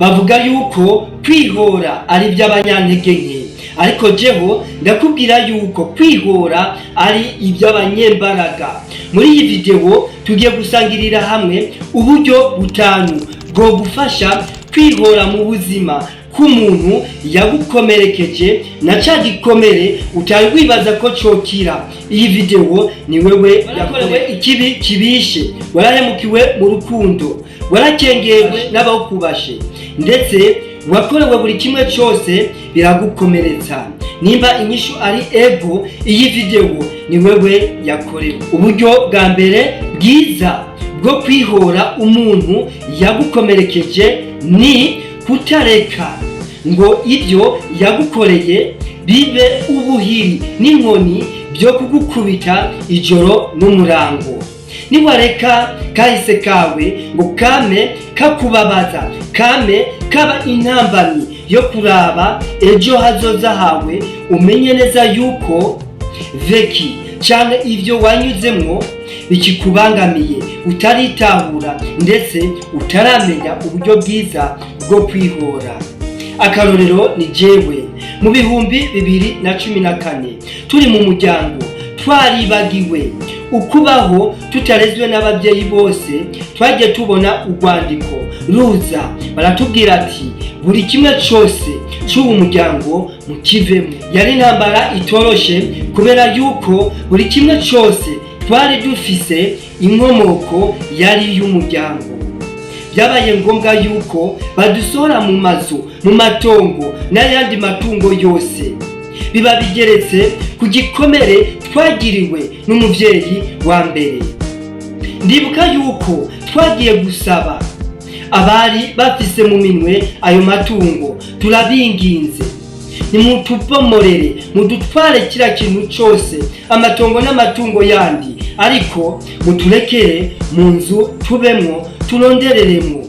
Bavuga yuko kwihora ari iby'abanyantege nke, ariko jeho ndakubwira yuko kwihora ari iby'abanyembaraga. Muri iyi videwo tugiye gusangirira hamwe uburyo butanu bwo gufasha kwihora mu buzima k'umuntu yagukomerekeje na ca gikomere utari wibaza ko cokira. Iyi videwo ni wewe yakorewe ikibi kibishe, warahemukiwe mu rukundo, warakengewe n'abawukubashe, ndetse wakorewe buri kimwe cyose biragukomeretsa. Nimba inyishu ari ego, iyi videwo ni wewe yakorewe. Uburyo bwa mbere bwiza bwo kwihora umuntu yagukomerekeje ni kutareka ngo ibyo yagukoreye bibe ubuhiri n'inkoni byo kugukubita ijoro n'umurango. Niwareka kahise kawe ngo kame kakubabaza, kame kaba intambamyi yo kuraba ejo hazoza hawe, umenye neza yuko vécu canke ivyo wanyuzemwo bikikubangamiye, utaritahura ndetse utaramenya uburyo bwiza bwo kwihora. Akarorero ni jewe mu 2014, turi mu muryango twaribagiwe ukubaho tutarezwe n'ababyeyi bose. Twagiye tubona urwandiko ruza, baratubwira ati: "Buri kimwe cyose cy'uwo muryango mukivemo." Yari intambara itoroshe, kubera yuko buri kimwe cyose twari dufise inkomoko yari iy'umuryango. Byabaye ngombwa yuko badusohora mu mazu, mu matongo n'ayandi matungo yose. Biba bigeretse ku gikomere twagiriwe n'umubyeyi wa mbere. Ndibuka yuko twagiye gusaba abari bafise mu minwe ayo matungo, turabinginze: "Nimutubomorere, mudutware kiriya kintu cyose, amatongo n'amatungo yandi, ariko muturekere mu nzu tubemwo, turondereremwo."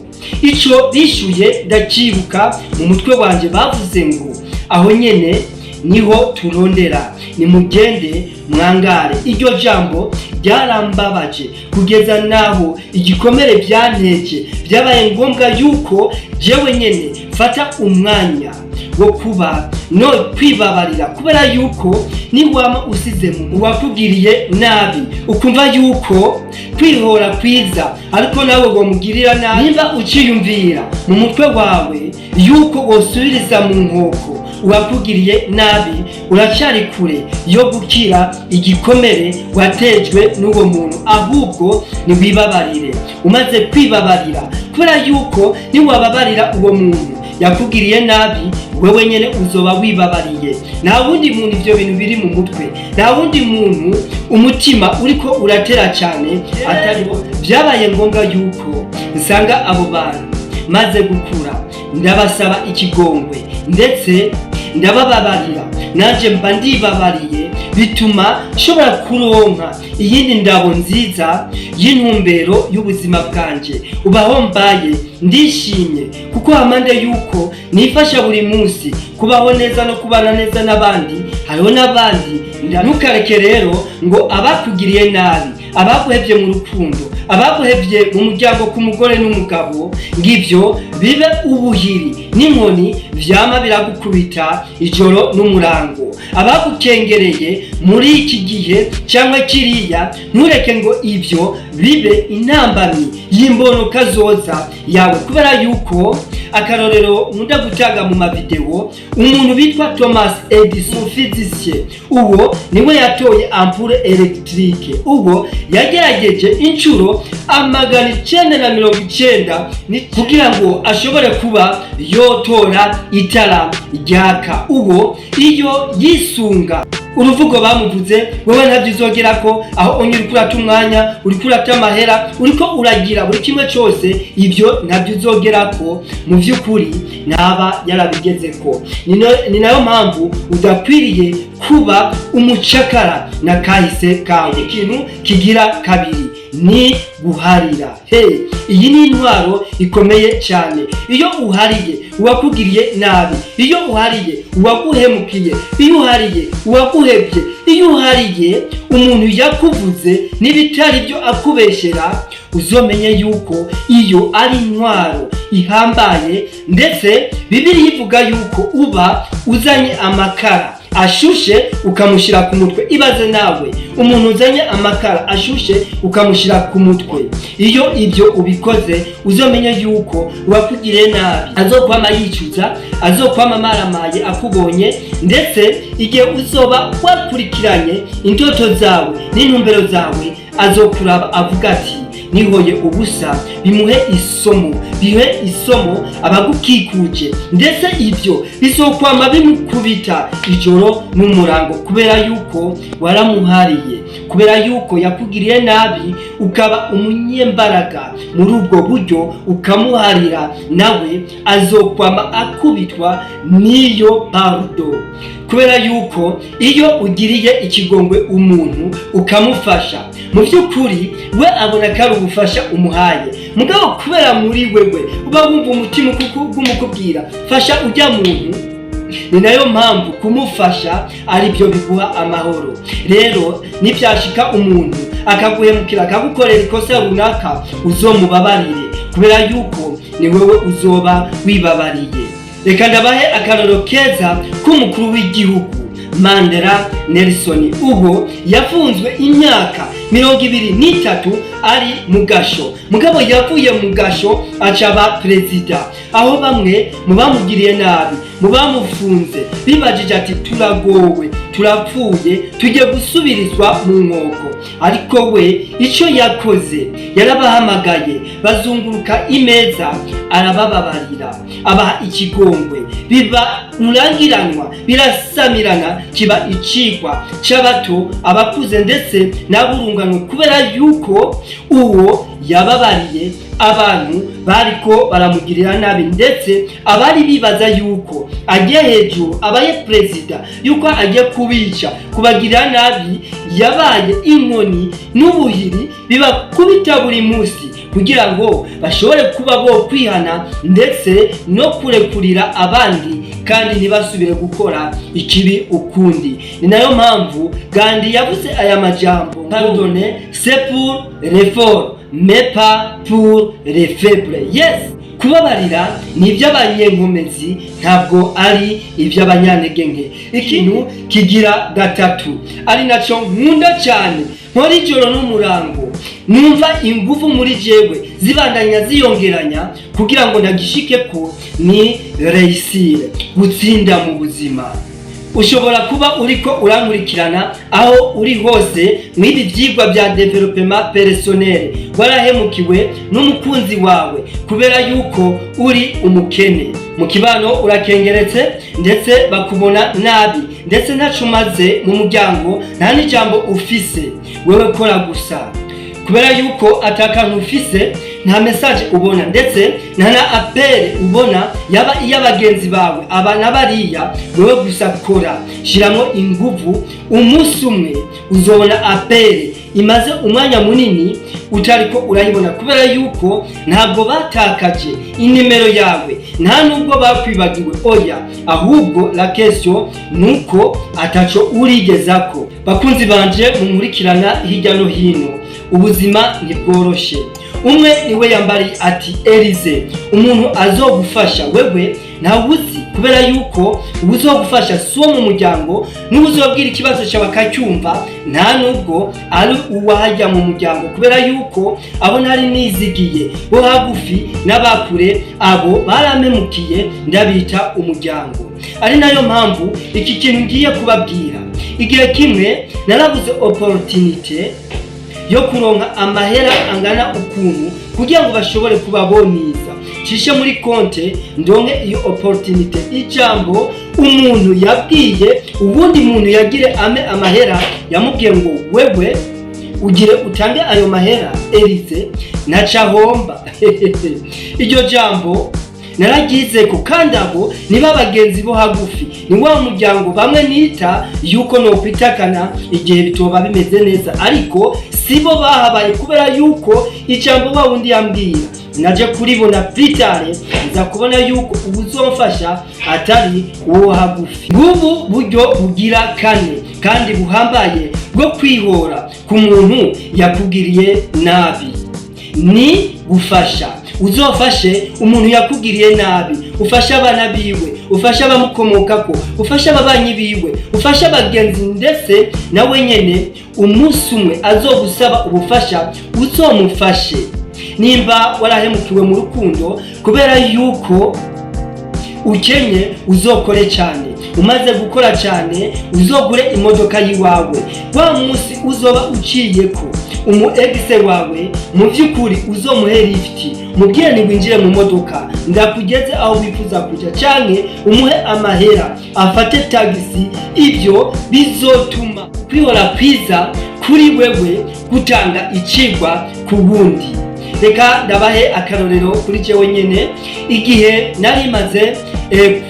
Ico bishuye ndacibuka mu mutwe wanje, bavuze ngo: "Aho nyene niho turondera, nimugende mwangare." Iryo jambo ryarambabaje kugeza naho igikomere byanteje. Byabaye ngombwa yuko jewe nyene mfata umwanya wo kuba no kwibabarira, kubera yuko niwama usize mu uwakugiriye nabi, ukumva yuko kwihora kwiza, ariko nawe wamugirira nabi. Nimba uciyumvira mu mutwe wawe yuko wosubiriza mu nkoko uwakugiriye nabi, uracari kure yo gukira igikomere watejwe n'uwo muntu. Ahubwo niwibabarire. Umaze kwibabarira, kubera yuko niwababarira uwo muntu yakugiriye nabi, wewe nyene uzoba wibabariye. Nta wundi muntu ivyo bintu biri mu mutwe, nta wundi muntu umutima uriko uratera cyane atariho. Byabaye ngombwa yuko nsanga abo bantu maze gukura, ndabasaba ikigongwe ndetse ndabababarira, nanje mba ndibabariye. Bituma nshobora kuronka iyindi ndabo nziza y'intumbero y'ubuzima bwanje. Ubaho mbaye ndishimye, kuko hamande yuko nifasha buri munsi kubaho neza no kubana neza n'abandi, hariho n'abandi. Ntukareke rero ngo abakugiriye nabi, abaguhevye mu rukundo, abaguhevye mu muryango ku mugore n'umugabo, ngivyo bibe ubuhiri n'inkoni vyama biragukubita ijoro n'umurango. Abagukengereye muri iki gihe cyangwa kiriya, ntureke ngo ibyo bibe intambamyi y'imbono kazoza yawe, kubera yuko akarorero nkunda gutanga mu mavideo, umuntu bitwa Thomas Edison, physicien, uwo niwe yatoye ampoule électrique. Uwo yagerageje inshuro 990 kugira ngo ashobore kuba yotora itara ryaka. Uwo iyo yisunga uruvugo bamuvuze: "Wewe ntabyo uzogera ko, aho onye uriko urata umwanya, uriko urata amahera, uriko uragira buri kimwe cyose, ibyo ntabyo uzogera ko", mu by'ukuri ntaba yarabigezeko. Ni nayo mpamvu udakwiriye kuba umucakara na kahise kawe. Ikintu kigira kabiri Ni guharira. Hey, iyi ni intwaro ikomeye cyane. Iyo uhariye uwakugiriye nabi, iyo uhariye uwaguhemukiye, iyo uhariye uwaguhebye, iyo uhariye umuntu yakuvuze n'ibitari byo akubeshyera, uzomenye yuko iyo ari intwaro ihambaye. Ndetse Bibiliya ivuga yuko uba uzanye amakara ashushe ukamushyira ku mutwe. Ibaze nawe umuntu uzanye amakara ashushe ukamushyira ku mutwe. Iyo ibyo ubikoze, uzomenye yuko uwakugiriye nabi azokwama yicuza, azokwama amaramaye akubonye. Ndetse igihe uzoba wakurikiranye indoto zawe n'intumbero zawe, azokuraba avuga ati: "Nihoye ubusa." Bimuhe isomo, bihe isomo abagukikuje. Ndetse ibyo bizokwama bimukubita ijoro n'umurango, kubera yuko waramuhariye, kubera yuko yakugiriye nabi, ukaba umunyembaraga muri ubwo buryo ukamuharira, nawe azokwama akubitwa n'iyo pardon. Kubera yuko iyo ugiriye ikigongwe umuntu ukamufasha, mu by'ukuri we abona ko ari ubufasha umuhaye, mugabo kubera muri wewe uba wumva umutima ugumukubwira fasha ujya muntu, ni nayo mpamvu kumufasha ari byo biguha amahoro. Rero nibyashika umuntu akaguhemukira, akagukorera ikosa runaka, uzomubabarire, kubera yuko ni wewe uzoba wibabariye. Reka ndabahe akaroro keza k'umukuru w'igihugu Mandela Nelson. Ubwo yafunzwe imyaka 23 ari mu gasho, mugabo yavuye mu gasho acaba perezida, aho bamwe mu bamugiriye nabi, mu bamufunze, bibajije ati: "Turagowe, turapfuye, tugiye gusubirizwa mu nkoko." Ariko we icyo yakoze, yarabahamagaye bazunguruka imeza, arabababarira, abaha ikigongwe, biba rurangiranwa, birasamirana, kiba icigwa c'abato, abakuze ndetse n'aburungano, kubera yuko uwo yababariye abantu bariko baramugirira nabi. Ndetse abari bibaza yuko agiye hejuru, abaye perezida, yuko agiye kubica, kubagirira nabi, yabaye inkoni n'ubuhiri bibakubita buri munsi kugira ngo bashobore kuba bo kwihana ndetse no kurekurira abandi, kandi ntibasubire gukora ikibi ukundi. Ni nayo mpamvu Gandhi yavuze aya majambo: "Pardonner, c'est pour les forts, mais pas pour les faibles." Yes, kubabarira ni iby'abanyenkomezi, ntabwo ari iby'abanyantege nke. Ikintu kigira gatatu, ari nacyo nkunda cyane, nkora ijoro n'umurango, numva ingufu muri jewe zibandanya ziyongeranya kugira ngo ndagishike ko, ni réussir, gutsinda mu buzima. Ushobora kuba uriko urankurikirana aho uri hose mw'ibi byigwa bya développement personnel, warahemukiwe n'umukunzi wawe kubera yuko uri umukene. Mu kibano urakengeretse, ndetse bakubona nabi, ndetse ntaco umaze mu muryango, nta n'ijambo ufise. Wewe kora gusa. Kubera yuko atakantu ufise, nta message ubona, ndetse nta na appel ubona, yaba iy'abagenzi bawe aba na bariya. Wewe gusa kora, shiramo inguvu, umunsi umwe uzobona appel imaze umwanya munini utariko urayibona, kubera yuko ntabwo batakaje inimero yawe, nta nubwo bakwibagiwe, oya. Ahubwo la question nuko ataco urigezako. Bakunzi banje munkurikirana hirya no hino, ubuzima ntibworoshe. Umwe niwe yambariye ati: "Elize, umuntu azogufasha wewe ntawuzi, kubera yuko uzogufasha si uwo mu muryango, n'uzobwira ikibazo cyawe akacyumva nta nubwo ari uwahajya mu muryango, kubera yuko abo ntari nizigiye bo hagufi n'abakure, abo barampemukiye, ndabita umuryango." Ari nayo mpamvu iki kintu ngiye kubabwira. Igihe kimwe narabuze opportunité yo kuronka amahera angana ukuntu kugira ngo bashobore kuba boniza cishe muri konte, ndonke iyo opportunité. Ijambo umuntu yabwiye uwundi muntu yagire ame amahera, yamubwiye ngo: "Wewe ugire utange ayo mahera, Erize ntaca homba." Iryo jambo Naragizeko, kandi abo niba bagenzi bo hagufi, ni wa muryango bamwe nita yuko nokwitakana igihe bitoba bimeze neza, ariko sibo bahabaye, kubera yuko ijambo wa wundi yambwira naje kuribona bitare, nza kubona yuko ubuzomfasha atari uwo hagufi. Ngubu buryo bugira kane kandi buhambaye bwo kwihora ku muntu yakugiriye nabi, ni gufasha. Uzofashe umuntu yakugiriye nabi, ufashe abana biwe, ufashe abamukomokako, ufashe ababanyi biwe, ufashe abagenzi, ndetse nawe nyene umunsi umwe azogusaba ubufasha uzomufashe. Nimba warahemukiwe mu rukundo kubera yuko ukenye, uzokore cyane. Umaze gukora cyane, uzogure imodoka yiwawe. Wa munsi uzoba uciye ko umu ex wawe, mu by'ukuri uzomuhe lift, mubwire ni winjire mu modoka ndakugeze aho wifuza kujya, canke umuhe amahera afate tagisi. Ibyo bizotuma kwihora kwiza kuri wewe gutanga icigwa ku wundi. Reka ndabahe akarorero kuri jewe nyene. Igihe nari maze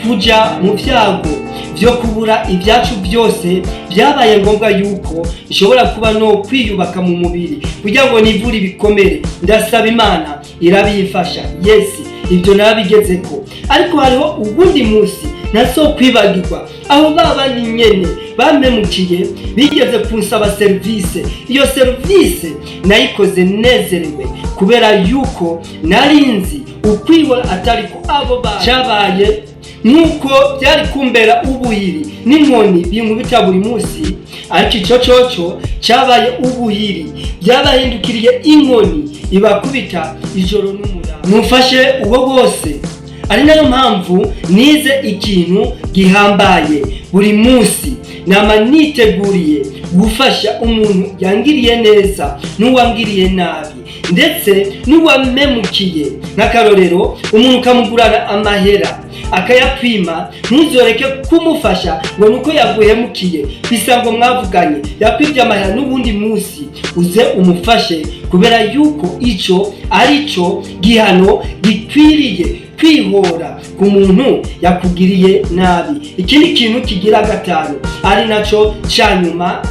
kuja mu vyago vyo kubura ibyacu byose, byabaye ngombwa yuko nshobora kuba no kwiyubaka mu mubiri kugira ngo nivure ibikomere. Ndasaba Imana, irabifasha. Yes, ibyo narabigezeko, ariko hariho uwundi munsi ntazokwibagirwa, aho baba ni nyene bampemukiye bigeze kunsaba serivisi. Iyo serivisi nayikoze nezerewe, kubera yuko narinzi ukwihora atari ko abo cyabaye nk'uko byari kumbera ubuhiri n'inkoni binkubita buri munsi, ariko icyo coco cyabaye ubuhiri, byabahindukiriye inkoni ibakubita ijoro n'umurango. Mufashe uwo bose. Ari nayo mpamvu nize ikintu gihambaye: buri munsi nama niteguriye gufasha umuntu yangiriye neza n'uwangiriye nabi, ndetse n'uwamemukiye. Nk'akarorero, umuntu ukamugurana amahera akayakwima, ntuzoreke kumufasha ngo nuko yaguhemukiye, bisa ngo mwavuganye yakwibye amahera. N'ubundi munsi uze umufashe, kubera yuko ico ari cyo gihano gikwiriye kwihora ku muntu yakugiriye nabi. Ikindi kintu kigira gatanu, ari naco ca nyuma,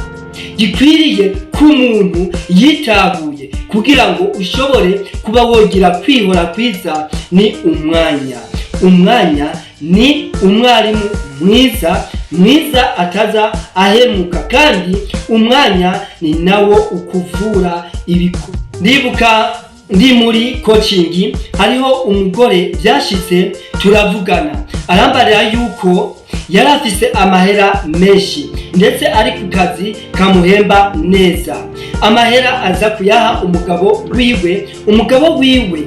gikwiriye ku muntu yitabuye kugira ngo ushobore kuba wogira kwihora kwiza, ni umwanya. Umwanya ni umwarimu mwiza mwiza ataza ahemuka, kandi umwanya ni nawo ukuvura ibiku. Ndibuka ndi muri coaching, hariho umugore byashitse turavugana, arambarira yuko yari afise amahera menshi, ndetse ari ku kazi kamuhemba neza. Amahera aza kuyaha umugabo wiwe. Umugabo wiwe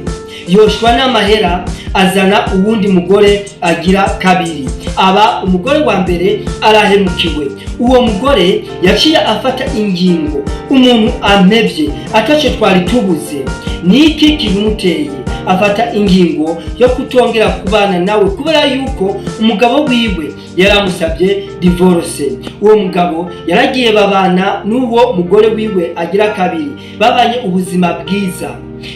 yoshwa n'amahera, azana uwundi mugore agira kabiri. Aba umugore wa mbere arahemukiwe. Uwo mugore yaciye afata ingingo: umuntu ampevye ataco twari tubuze, niki kibimuteye? Afata ingingo yo kutongera kubana nawe, kubera yuko umugabo wiwe yaramusabye divorce. Uwo mugabo yaragiye, babana n'uwo mugore wiwe agira kabiri, babanye ubuzima bwiza.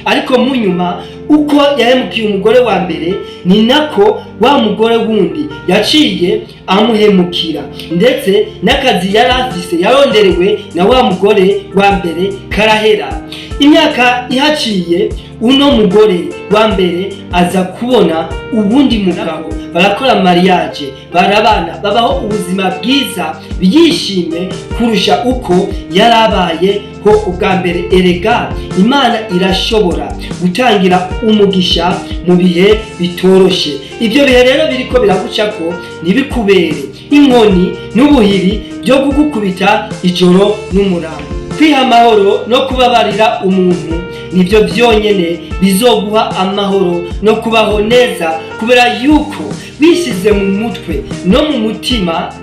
Ariko mu nyuma, uko yahemukiye umugore wa mbere, ni nako wa mugore wundi yaciye amuhemukira, ndetse n'akazi yari afise yaronderewe na wa mugore wa mbere karahera. Imyaka ihaciye, uno mugore wa mbere aza kubona uwundi mugabo, barakora mariage, barabana, babaho ubuzima bwiza biyishimye kurusha uko yarabayeho ubwa mbere. Erega Imana irashobora gutangira umugisha mu bihe bitoroshe. Ibyo bihe rero biriko biragucako ntibikubere inkoni n'ubuhiri byo kugukubita ijoro n'umurango. Kwiha amahoro no kubabarira umuntu nibyo byonyene bizoguha amahoro no kubaho neza, kubera yuko wishyize mu mutwe no mu mutima,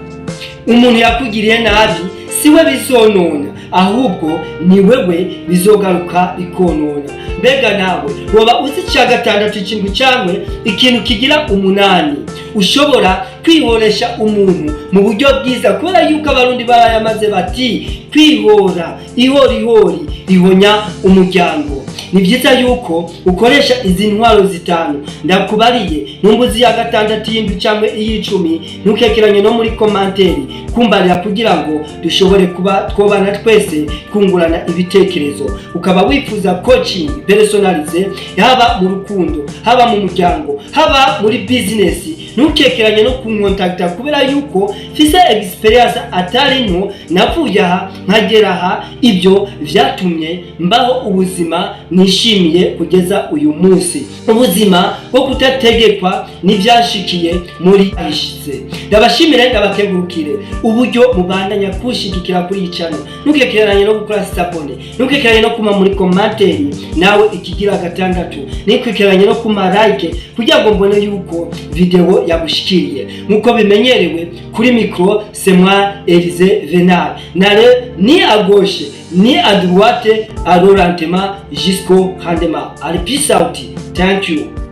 umuntu yakugiriye nabi siwe bizonona, ahubwo ni wewe bizogaruka bikonona. Mbega nawe woba uzi icya gatandatu, ikintu cyangwa ikintu kigira umunani ushobora kwihoresha umuntu mu buryo bwiza? Kubera yuko Abarundi barayamaze bati: kwihora ihorihori rihonya umuryango. Ni byiza yuko ukoresha izi ntwaro zitanu ndakubariye. Numbuzi ya gatandatu, y'indwi cyangwa iy'icumi, ntukekeranye no muri commentaire kumbarira kugira ngo dushobore kuba twobana twese twungurana ibitekerezo. Ukaba wifuza coaching personnalisée, haba mu rukundo, haba mu muryango, haba muri business, ntukekeranye no kunkontakita, kubera yuko mfise expérience atari nto. Navuye aha nkagera aha, ibyo vyatumye mbaho ubuzima nishimiye kugeza uyu munsi, ubuzima bwo kudategekwa n'ivyashikiye muri ahishize. Ndabashimire, ndabakengurukire uburyo mubandanya kushigikira kuri iyi channel. Ntukekeranye no gukora s'abonner, ntukekeranye no kuma muri commentaire nawe ikigira gatandatu, ntukekeranye no kuma like kugira ngo mbone yuko video yagushikiriye. Nkuko bimenyerewe, kuri micro c'est moi, Elise Venal. N'allez ni à gauche ni à droite, allons lentement jusqu'au rendement. Allez, peace out, thank you.